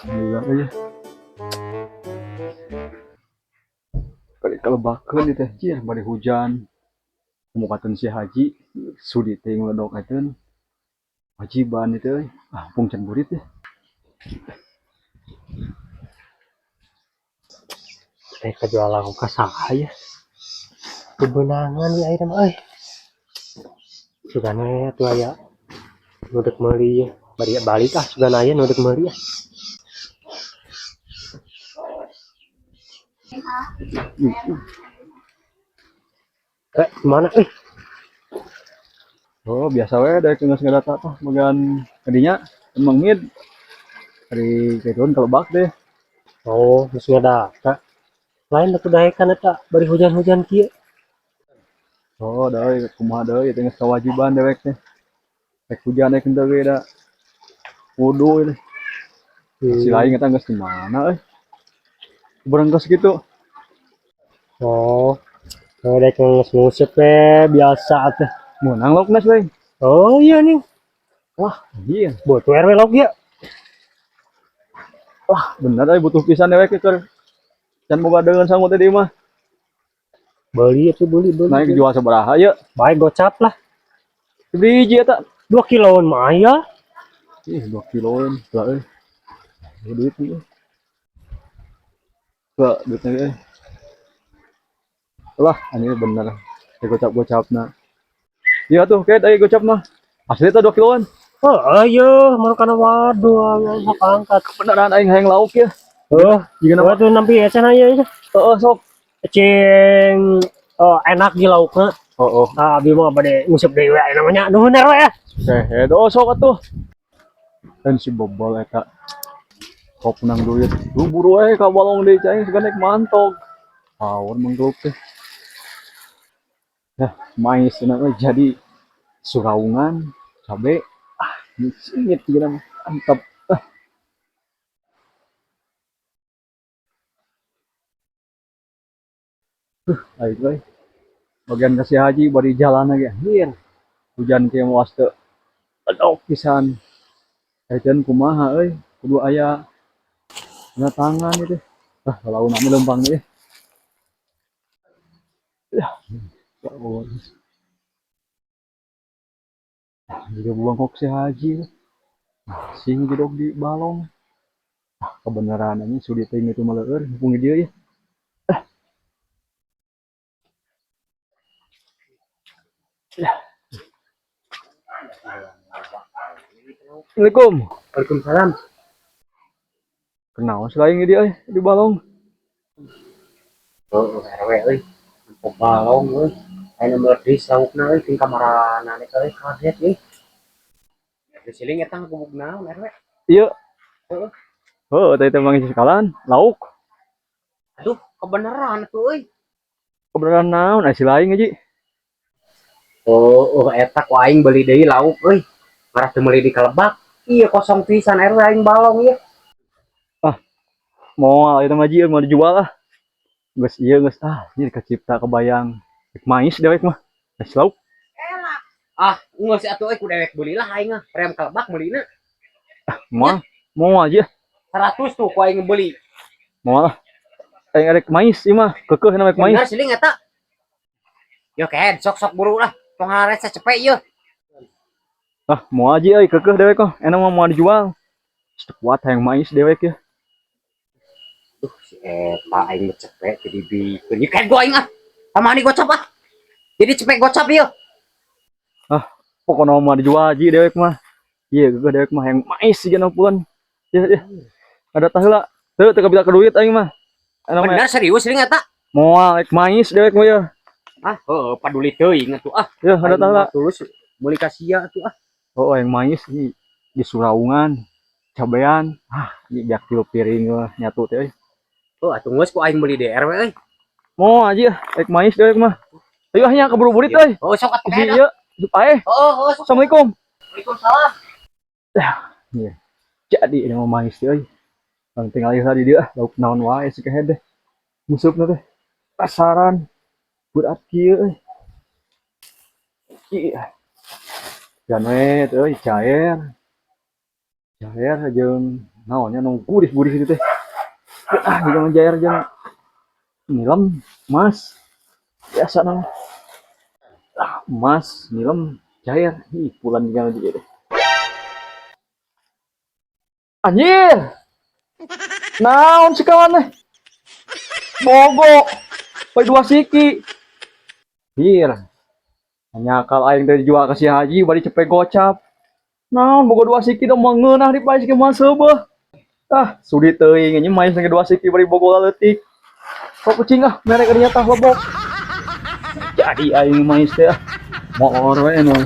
Alhamdulillah euy. Kali kalebakeun ieu teh, jir bari hujan. Mukateun si Haji sudi teh ngledok eteun. Wajiban itu euy. Ah, pung can burit ya. Teh kajual lauk ka saha ya? Kebenangan di air mah euy. Sugana atuh aya nu dek meuli ye. Bari balik ah, sugana aya nu dek meuli ah. Eh, mana euy? Oh, biasa we daek geus ngadata tah bagian kadinya mengid ari kituan kalebak deh. Oh, geus ngadata. Lain atuh daekan eta bari hujan-hujan kieu. Oh, deui kumaha deui teh, geus kewajiban dewek teh. Rek hujan rek henteu ge da kudu ieu. Si lain eta geus di mana euy? Berengkes gitu. Oh, daek geus nguseup we biasa atuh. Meunang laukna si lain. Oh iya nih. Wah, iya. Butuh RW lauk ya. Wah, bener euy, butuh pisan dewek keur can boga deungeun sangu teh di imah. Beli itu, beli beli. Naik jual sabaraha ye? Baik gocap lah. Biji eta. 2 kiloan mah ya. Ih, 2 kiloan lah euy. Duit nih. Lah, duitnya euy. Lah, ini bener. Ya gocap-gocapna. Iya tuh, kayak tadi gocap mah. Asli itu 2 kiloan. Oh, ayo, mau kana waduh, ayo sok angkat. Beneran aing hayang lauk ya. Oh, Jika oh tuh nampi ecen aja ya. Heeh, sok. Cing, oh, enak di laukna. Oh, oh. Ah, abi mah bade nguseup deui we namanya. Nuhun RW ya. Eh, oh, sok atuh. Dan si bobol eta. Kok menang duit. Lu buru we ka balong deui cai sugan naik mantog. Power menggelup teh. Nah, mais cenah euy jadi suraungan cabe. Ah, singit juga mah. Mantap. Ah. Aing euy. Bagian kasih haji bari jalan lagi. Anjir. Hujan kieu moas teu edok pisan. Ayeuna kumaha euy? Kudu aya tanda tangan ieu teh. Ah, launa mah leumpang euy. Ya, ya Allah. Ah, juga buang si haji. Ah, sing jedog di balong. Ah, kebenaran ini sudi teh itu mah leueur mumpung di dieu ya. Ah. Ya. Assalamualaikum. Waalaikumsalam. Kenal selain dia euy di balong. Oh, RW euy. Nempo balong euy. Aya nu meledis laukna euy ting kamarana euy kaget euy. Di siling eta ngagubug naon RW? Iya. Heeh. Heuh, tadi teh manggih sekalan lauk. Aduh, kebenaran tuh euy. Kebenaran naon aya si lain aja. Oh, oh eta ku aing beli deui lauk euy. Ngarah teu meuli di kalebak. Iya kosong pisan RW aing balong ieu. Ah, moal eta mah ji mau dijual ah. Geus ieu geus ah, ini kecipta kebayang. Rek mais dewek mah. Geus lauk. Ah, geus atuh euy ku dewek beulilah aing ah. Rem kalebak meulina. Ah, moal. Moal aja. 100 tuh ku aing beli. Moal lah. Aing arek mais ieu mah, keukeuh na rek mais. Bener siling eta. Yo kehed sok-sok buru lah. Tong haresa cepet ieu. Ah, moal aja euy keukeuh dewek mah. Enak mah moal dijual. Teu kuat hayang mais dewek ya. Duh, si eta aing mah cepet jadi bikeun. Ieu kehed gua aing ah. Sama ani gocap ah. Jadi cepet gocap ieu. Ah, pokokna mah dijual aja dewek mah. Ieu keukeuh dewek mah hayang mais siga pun. Ya, ya. Ada tah heula. Teu teu kabita ke duit aing mah. Enak mah. Bener serius siling eta. Moal rek mais dewek mah ya. Ah, heuh paduli teuing atuh ah. Ya, ada tah heula. Tulus meuli ka sia atuh ah. Oh, yang mais di suraungan, cabean. Ah, ini biak tilu piring lah nyatu teh euy. Oh, atuh geus ku aing meuli DR we euy. Mau aja rek mais dewek mah. Ayo ah nya keburu burit euy. Oh, sok atuh Si ieu, paeh. Oh, oh, sok. Assalamualaikum. Waalaikumsalam. Ya, iya. Jadi ini mau mais euy. Bang tinggal ieu tadi dia lauk naon wae si kehed deh. Musupna teh. Pasaran. Berat kieu euy. Iya. Jan we euy cair. Cair jeung Naonnya nu gurih-gurih itu teh. Ah, jeung jair jeung nilem, emas. Biasa nama. Ah, emas, nilem, jair. Ih, pulan juga juga deh. Anjir. Naon sih kawan teh? Bogo. Poe dua siki. Hir. Nyakal aing teh dijual ke si Haji bari cepet gocap. Naon bogo dua siki dong mengeunah di paes ke mah seubeuh. Ah, sudi teuing nya maes dua siki bari bogo leutik. Kok kucing ah merek ternyata lebok. Jadi aing maes teh ah. Moor we nu.